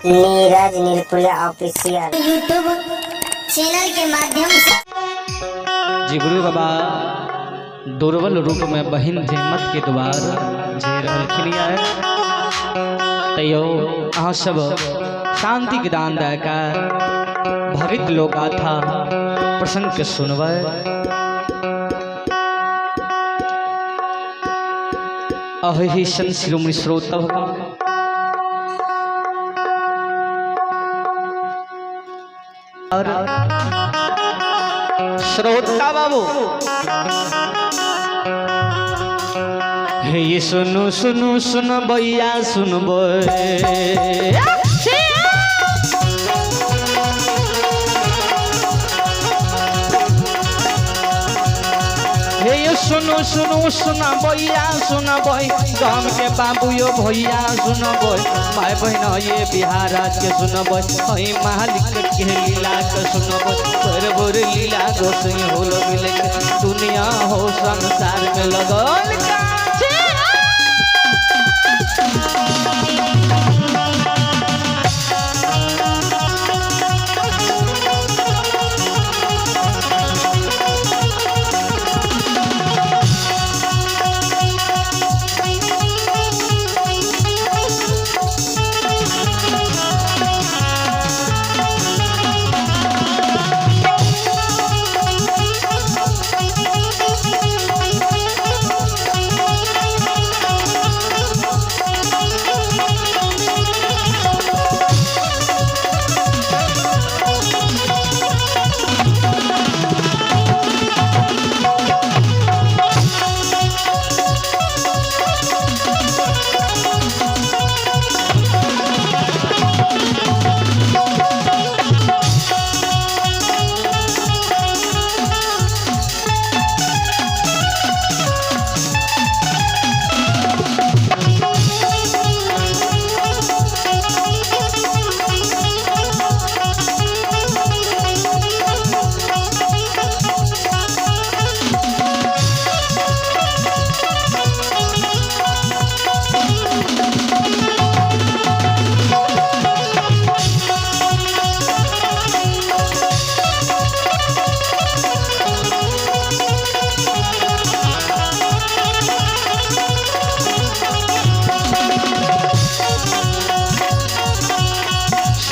Neeraj Nirpuriya official YouTube channel के माध्यम से। जी गुरु बाबा दुर्बल रूप में बहिन जयमत के द्वार जे रहलखिन आए, तैयो अहाँ सब शांति के दान दए के भवित लोक गाथा प्रसंग के सुनबै। अहि सन शिरोमणि श्रोतभ और श्रोता बाबू, हे ये सुनु सुनु सुन भैया सुनबै। हे ये सुनु सुनु सुनबैया सुनबै, गाम के बाबू यो भैया सुनबै, भाई बहन ये बिहार राज के सुनबै, हई मालिक के लीला के सुनबै, भोर भोर लीला गोसई होलो मिले दुनिया हो संसार में लगल।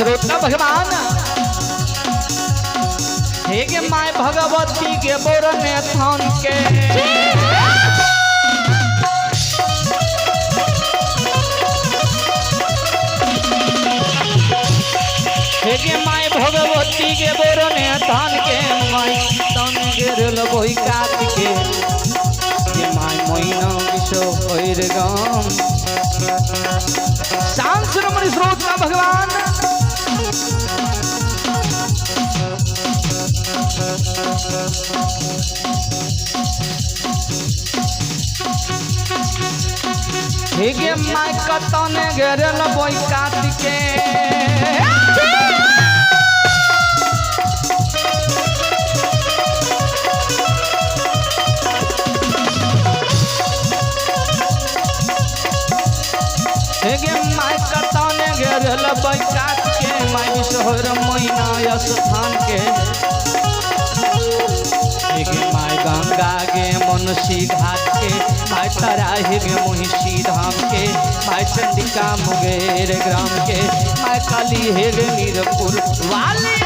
श्रोता भगवान हे गे my Bhagwati के बोरने थान के, हे गे my Bhagwati के बोरने थान के, my तन गेरल बोई काट के, हे my मोइना विशो होइर गाम। शांत श्रोमणी श्रोता भगवान हे गे my कतन गेरल बोई काट के, हे गे my कतन गेरल बोई काट के, my विषहर मैना स्थान के, हे गे my Ganga गे मनसी घाट के, my तारा हे गे महिषी धाम के, my Chandika Munger ग्राम के, my काली हे गे नीरपुर वाली।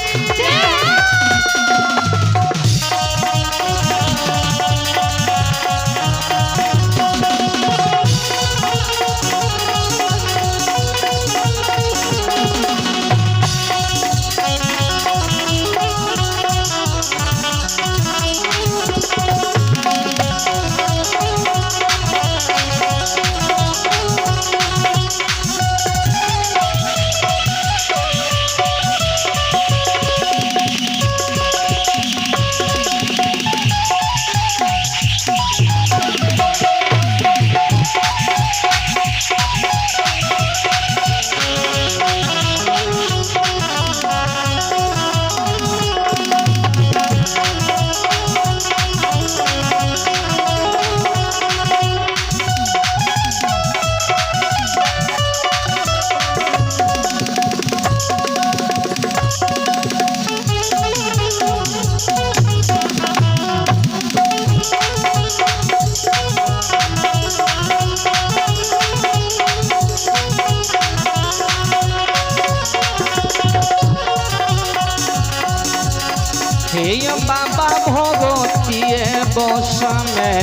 बाबा भगवतीए बस में।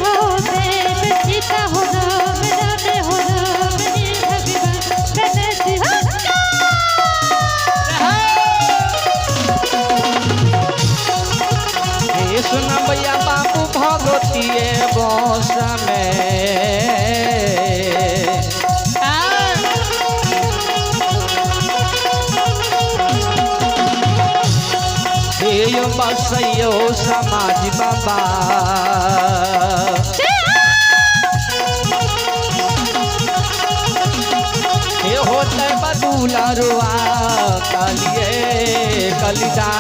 हो देव सीता हो राम, राम हो राम, भगवान गणेश हो। हे सुनबैया बाबू भगवतीए बस में। हे यो बसैयो समाज बाबा। हे होते बदूला रुआ कालिए कलिदा।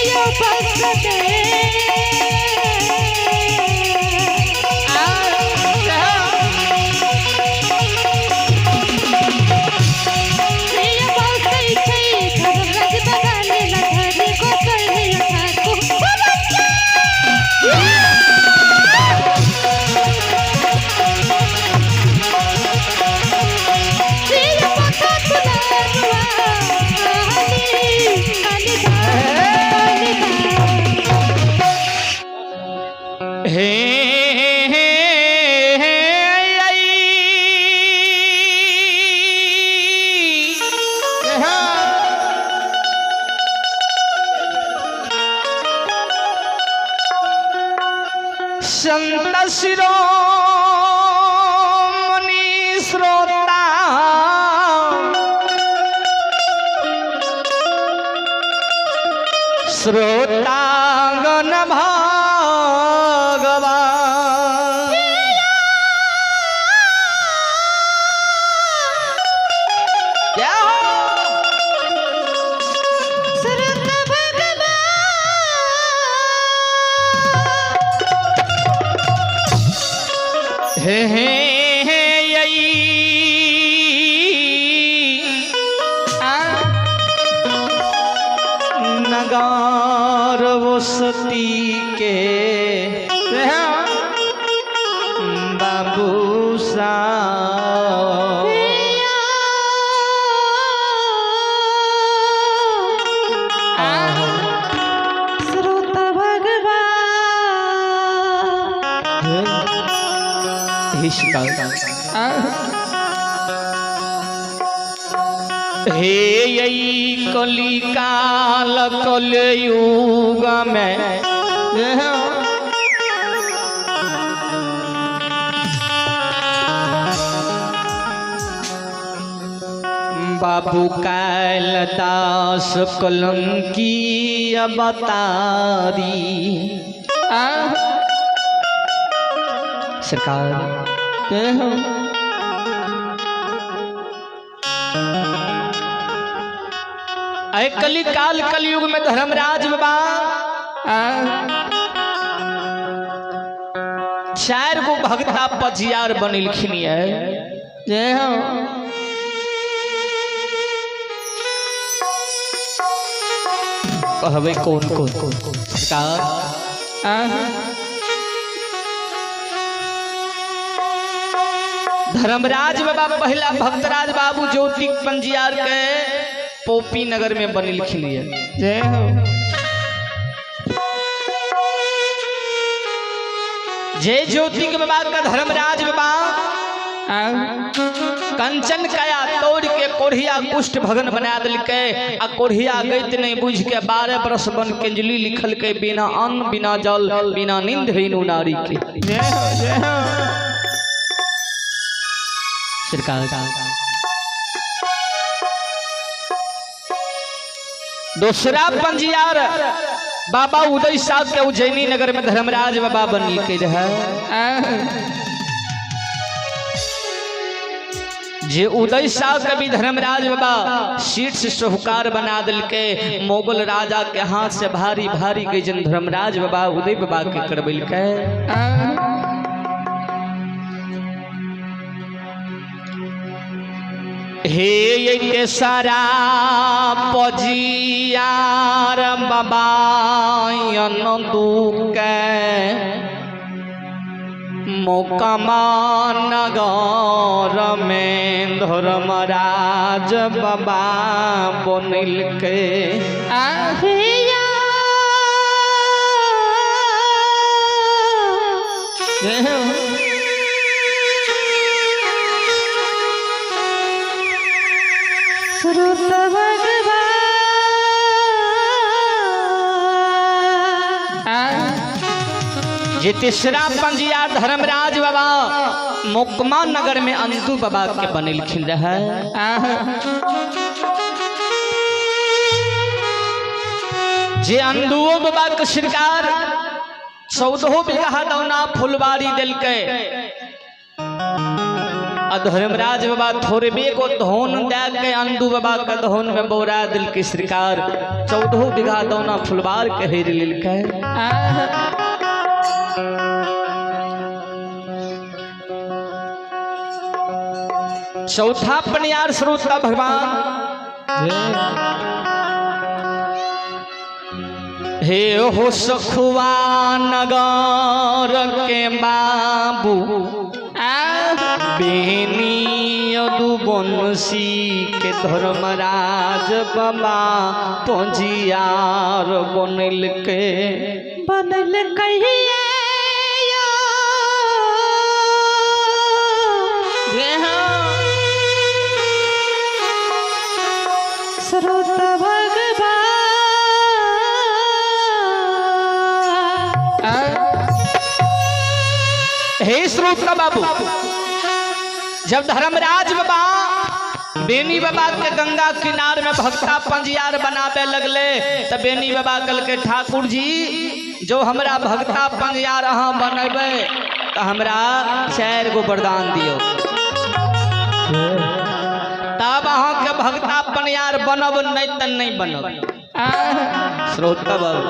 हे बसते। हे हे हे आई। संत शिरोमणि श्रोता श्रोतागण भगवान। जय हो। हे हे हे यई आ नगार वसती के बाबू सा श्रोता भगवान। हे यई कलिकाल कलयुग में बाबू कैल दास कलंकी अवतारी सरकार। अरे कली काल कलयुग में धर्मराज बाबा चार गो भगता पजियार बनिलखिन है। जय हो। कहबे कौन कौन सरकार। धर्मराज बाबा पहला भक्तराज बाबू ज्योति पंजियार के पोपी नगर में बनिलखिन है। जय हो। जय ज्योति के बाबा का धर्मराज बाबा कंचन कया तोड़ के कोढ़िया कुष्ठ भगन बना दिलकै आ कोढ़िया गैत नहीं बुझ के 12 बरस बन केंजली लिखल के बिना अन्न बिना जल बिना नींद हीनु नारी के। जय हो जय हो सरकार। दूसरा पंजियार बाबा उदय साहब के उज्जैनी नगर में धर्मराज बाबा बनी के रहे। जे उदय शाह कवि धर्मराज बाबा सीट से साहूकार बना दिलके, मुगल राजा के हाथ से भारी भारी के जन धर्मराज बाबा उदय बाबा के करबेलके। हे ये सारा पजियार बाबा दुके मोकमा नगर में धर्मराज बाबा बनलके। जे तीसरा पंजिया धर्मराज बाबा मोकमा नगर में अंतु बाबा के बनलखिन रहे। जे अंदुओ बाबा के सरकार 14 बीघा दौना फुलवारी दिलके, आ धर्मराज बाबा थोड़बे को धोन दे के अंदू बाबा के धोन में बोरा दिल के सरकार 14 बीघा दौना फुलवार के हेर लेलकै। चौथा पनियार श्रोता भगवान हे हो सखुआ नगर के बाबू बेनी यदुवंशी के धर्मराज बाबा पंजियार बनलके। बनल कहिए श्रोत भगवान। हे श्रोता बाबू, जब धर्मराज बाबा बेनी बाबा के गंगा किनार में भक्ता पंजियार बनावे लगले तो बेनी बाबा कल के ठाकुर जी जो हमरा भक्ता पंजियार अहाँ बनेबे तो हमरा 4 गो वरदान दियो, तब अहाँ के भक्ता पंजियार बनब नहीं त नहीं बनब। श्रोता बाबू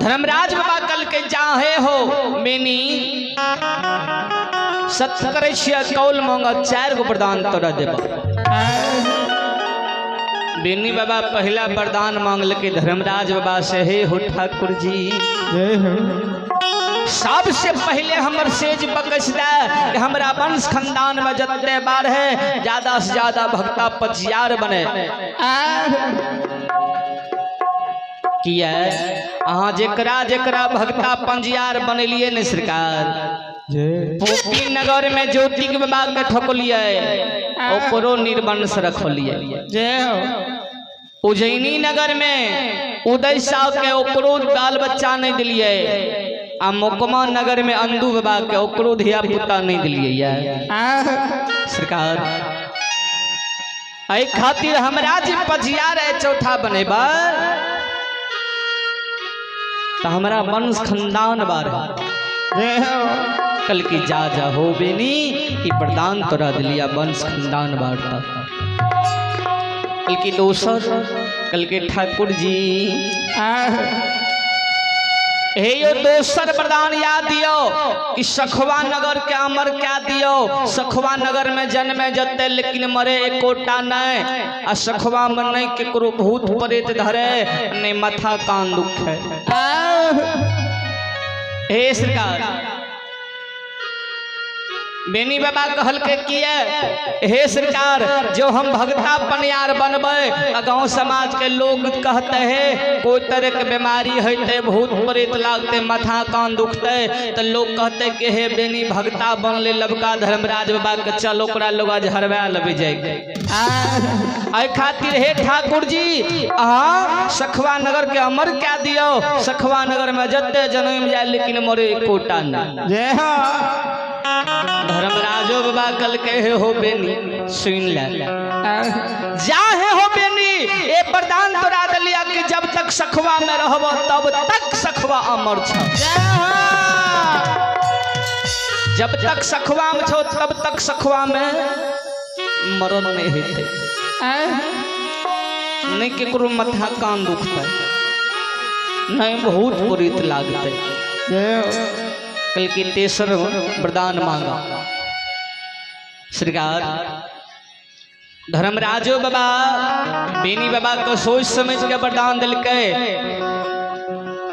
धर्मराज बाबा कल के चाहे हो बेनी सत्य करे छियै कौल मांग 4 गो वरदान तोरा देब। बेनी बाबा पहला वरदान मांगलके धर्मराज बाबा से, हे हो ठाकुर जी सबसे पहले हमर सेज बकस दे, हमरा वंश खानदान में जते बार है ज्यादा से ज्यादा भक्ता पजियार बने। किया अहाँ जेकरा जेकरा भक्ता पंजियार बनेलिए ने सरकार, पोपी नगर में ज्योति के बाबा के ठोकलिए ओकरो निर्वंश रखलिए, उज्जैनी नगर में उदय साह के ओकरो बाल बच्चा नहीं दिलिए, आ मोकमा नगर में अंदू बाबा के ओकरो धिया पुता नहीं दिलिए। सरकार एहि खातिर हमरा जे पजियार है चौथा बनेबा तो हमारा वंश खानदान बार कल की जा जा हो बेनी ई वरदान तोरा दिलिया वंश खानदान बार। कल की दोसर कल के ठाकुर जी हे यो दोसर वरदान याद दियो कि सखवा नगर के अमर क्या दियो। सखवा नगर में जन्मे जते लेकिन मरे एकोटा नहीं, आ सखवा में नहीं केकरो भूत प्रेत धरे नहीं माथा कान दुखे। हे सरकार बेनी बाबा कहल के किए हे सरकार जो हम भगता पनियार बनबे गाँव समाज के लोग कहते हैं कोई तरह के बीमारी होते भूत प्रेत लागते माथा कान दुखते तो लोग कहते कि हे बेनी भगता बनले लबका धर्मराज बाबा के चल ओकरा लोग झरवा लबे जाए। एहि खातिर हे ठाकुर जी अहाँ सखवा नगर के अमर क्या दियो, सखवा नगर में जते जन्म जाए लेकिन मरे एकोटा नहीं। धर्मराजो बाबा कल के हो बेनी सुन ले जाहे हो बेनी ए वरदान तोरा दिलिया कि जब तक सखवा में रहब तब तक सखवा अमर छ। जब तक सखुआ में छौ तब तक सखुआ में मरण नहीं हेतै। नहीं केकरो माथा कान दुखतै, नहीं बहुत प्रीत लागतै। कल की तेसर वरदान मांगा सरकार। धर्मराजो बाबा बेनी बाबा को सोच समझ के वरदान दिलकै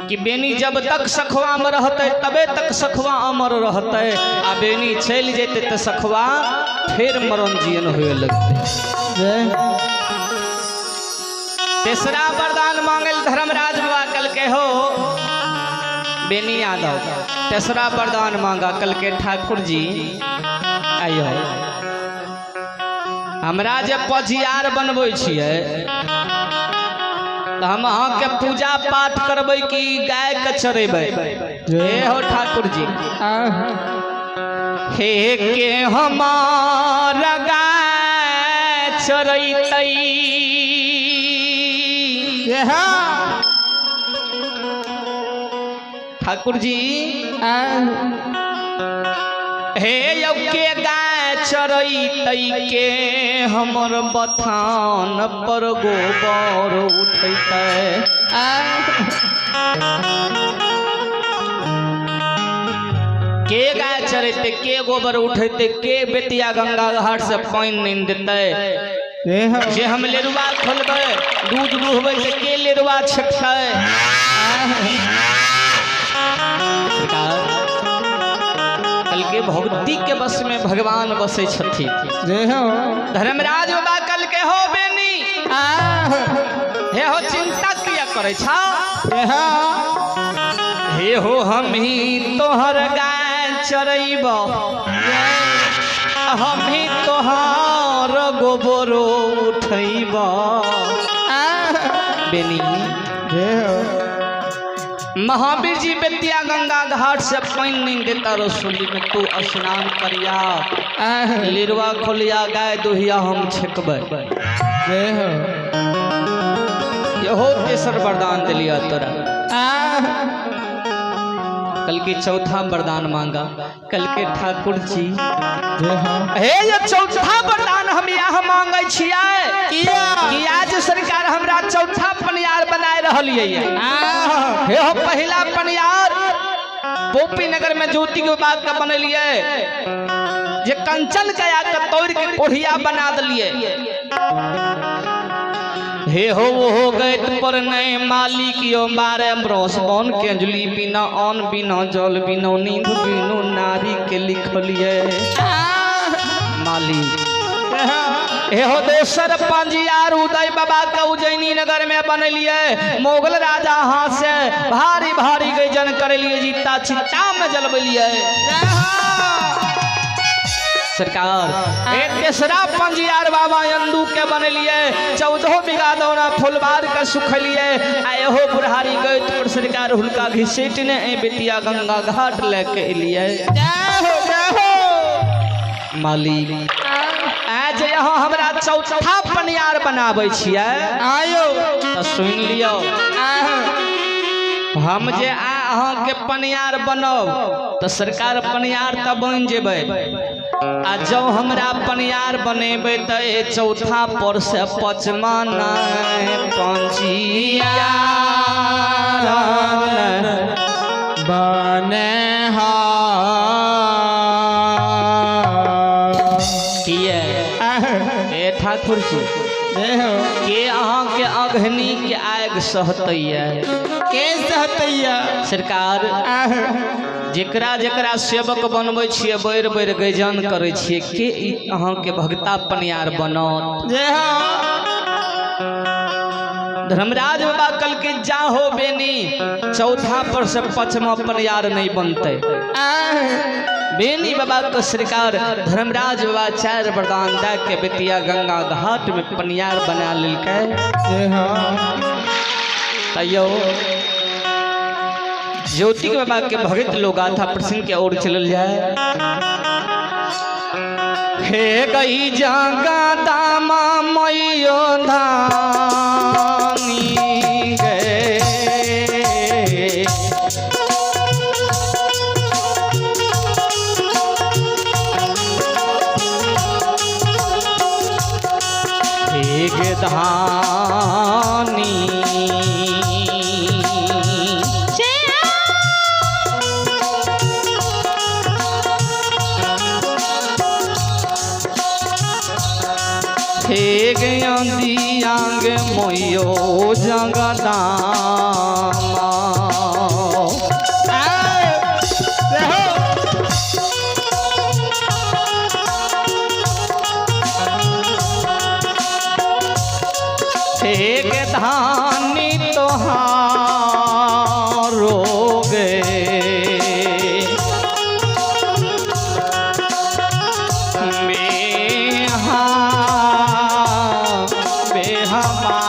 कि बेनी जब तक सखुआ में रहते तबे तक सखुआ अमर रहते, आ बेनी चलि जेतै तऽ सखुआ फेर मरण जियन हुए लगतै। तेसरा वरदान मांगल धर्मराज बाबा कल के हो बेनी यादव तेसरा वरदान मांगा। कल के ठाकुर जी आइयो हमरा जे पजियार बनबै छियै तऽ हम अहाँके पूजा पाठ करबै कि गाय के चरेबै? हे हो ठाकुर जी, हे के हमार गाय चरैतै, ठाकुर जी हे यौ के गाय चरैतै, के हमर बथान पर गोबर उठैतै। के गाय चरैतै, के गोबर उठैतै, के बेतिया गंगा घाट से पानि नहीं देतै? जे हम लेरुआ खोलबै दूध दुहबै तऽ के लेरुआ छेकतै? सरकार कल के भक्ति के बस में भगवान बसै छथिन। धर्मराज बाबा कल के हो बेनी हे हो चिंता किया करै छा? हे हो हम ही तोहर गाय चरैब, हम ही तोहार गोबरो उठैब। बेनी महावीर जी बेतिया गंगा घाट से पानि नहीं देता रसोली में, तू स्नान करिया लिरुआ खोलिया गाय दुहिया हम छेकबै। यहो तेसर वरदान दिलिया तोरा। कल के चौथा वरदान मांगा। कल के ठाकुर जी हे ये चौथा वरदान हम यहाँ मांगे छियै कि आज सरकार हमरा चौथा पनियार बनाए रहलियै। हे हो पहिला पनियार पोपी नगर में ज्योति के बाग का बनेलियै, जे कंचन के आके तोड़ के कोढ़िया बना दिलियै। हे हो वो हो गए पर नहीं मालिक यो मारे ब्रोस बन के अंजलि बिना अन्न बिना जल बिना नींद बिना नारी के लिखलिए मालिक। हे हो दोसर पंजियार उदय बाबा के उज्जैनी नगर में बनलिए, मुगल राजा हाथ से भारी भारी गजन करेलिए, जीता चित्ता में जलबलिए। सरकार एक तेसरा पंजियार बाबा अंदू के बनलिए, 14 बीघा दौरा फुलबार के सुखलिए, आ एहो बुढ़ारी गए पर सरकार हुनका घिसेटने ए बेतिया गंगा घाट लेके एलिए। मालिक आज यहाँ हमरा चौथा पनियार बनाबै छियै आयो तऽ सुनि लियौ, हम जे अहाँके पनियार बनब तऽ सरकार पनियार तऽ बनि जेबै, आ जँ हमरा पनियार बनेबै तऽ ए चौथा पर से पचमा नहि पंचियार बने किए। ए ठाकुर जी के अहाँके अग्नि के आगि सहतैया? के सहतैया? सरकार जेकरा जेकरा सेवक बनबै छियै बैर बैर गैजन करै छियै, के अहाँके भगता पनियार बनत? धर्मराज बाबा कल के जाहो बेनी चौथा पर से पचमा पनियार नहीं बनते। बेनी बाबा को सरकार धर्मराज बाबा 4 वरदान दे के बेतिया गंगा घाट में पनियार बना लेलकै। तैयो ज्योति के बाबा के भगत लोग गाथा प्रसंग के ओर चलल जाए। हे गई जगा दामा मैयो धानी गए, हे दियांग मोयो जगदामा। हे धानी तोहारो गे बेहा बेहमा।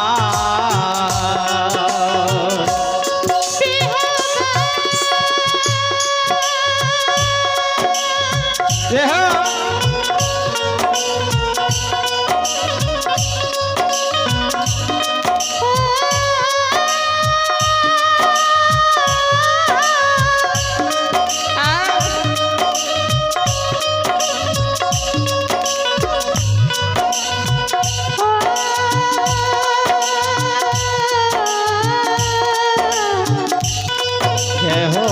जय हो। जय हो।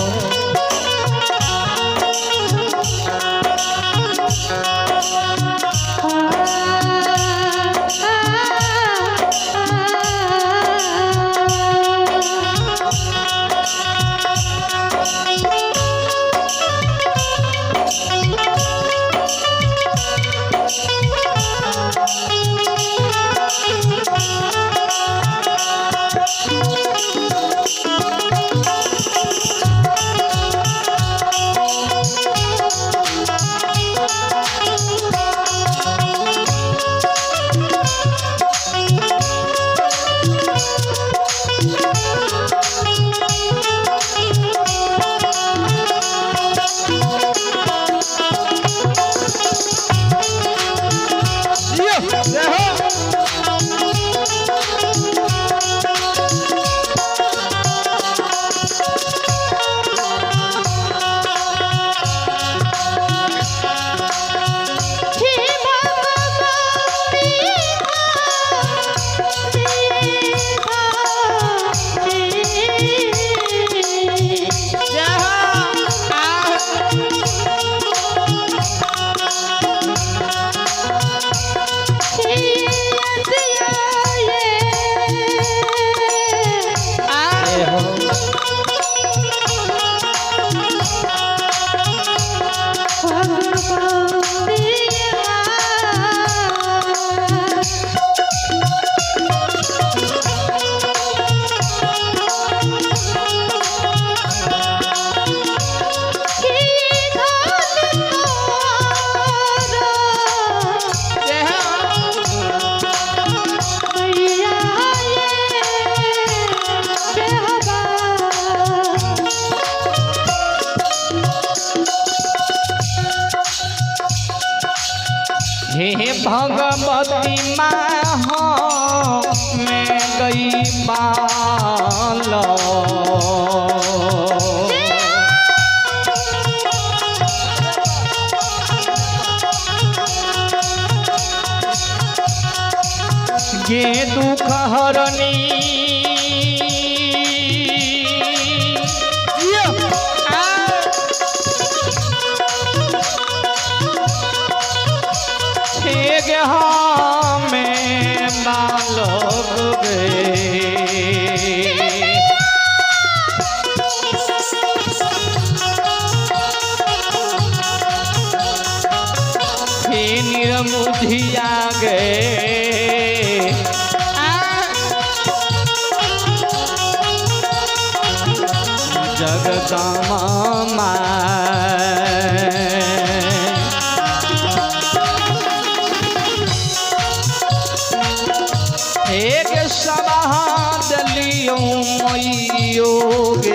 हे भगवती माँ मैं गई बालो। गे दुख हरणी हमें बालक गे। हे निरमुधिया गे जगदम्बा माँ। एक सभा दलियो मैयो गे।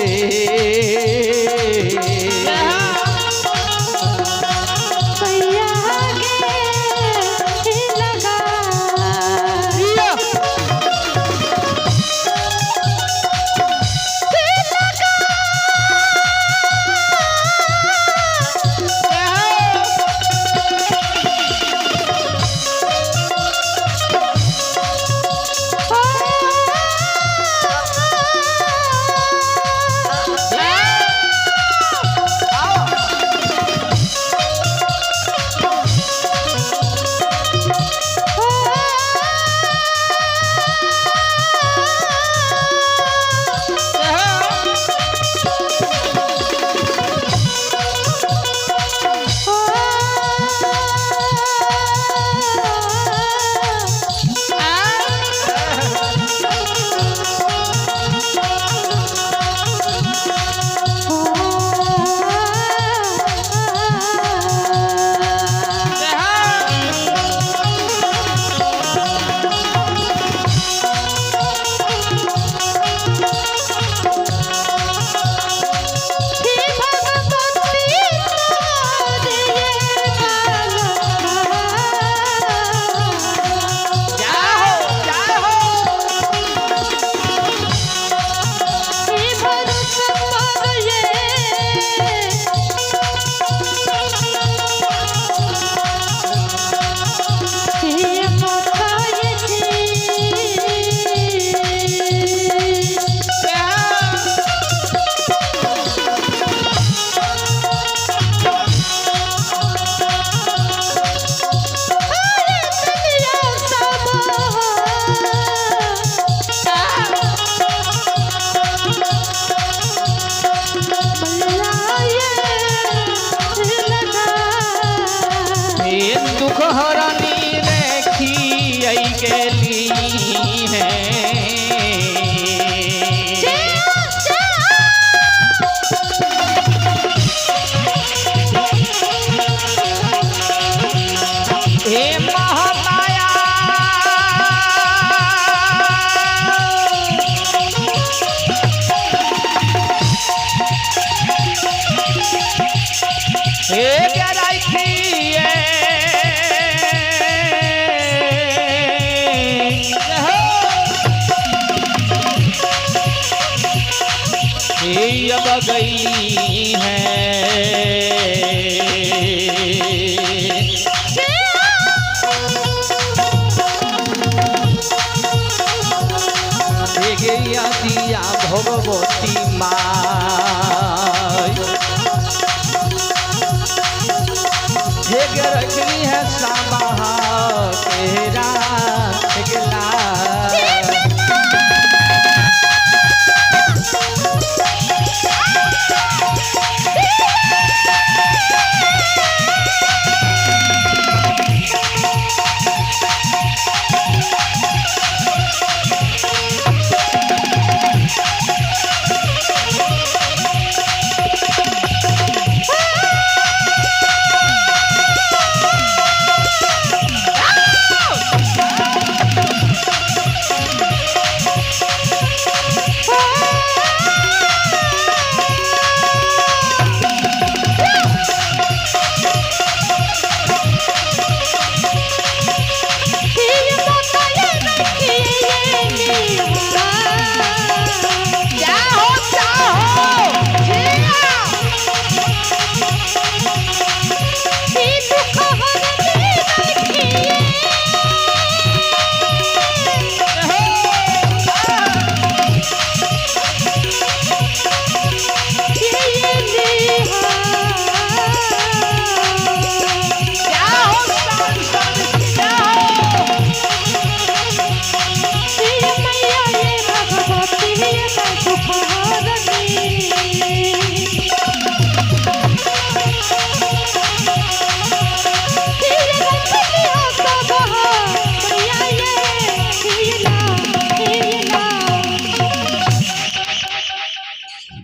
मैया गे लगा। हे क्या राखी हे अब गई है।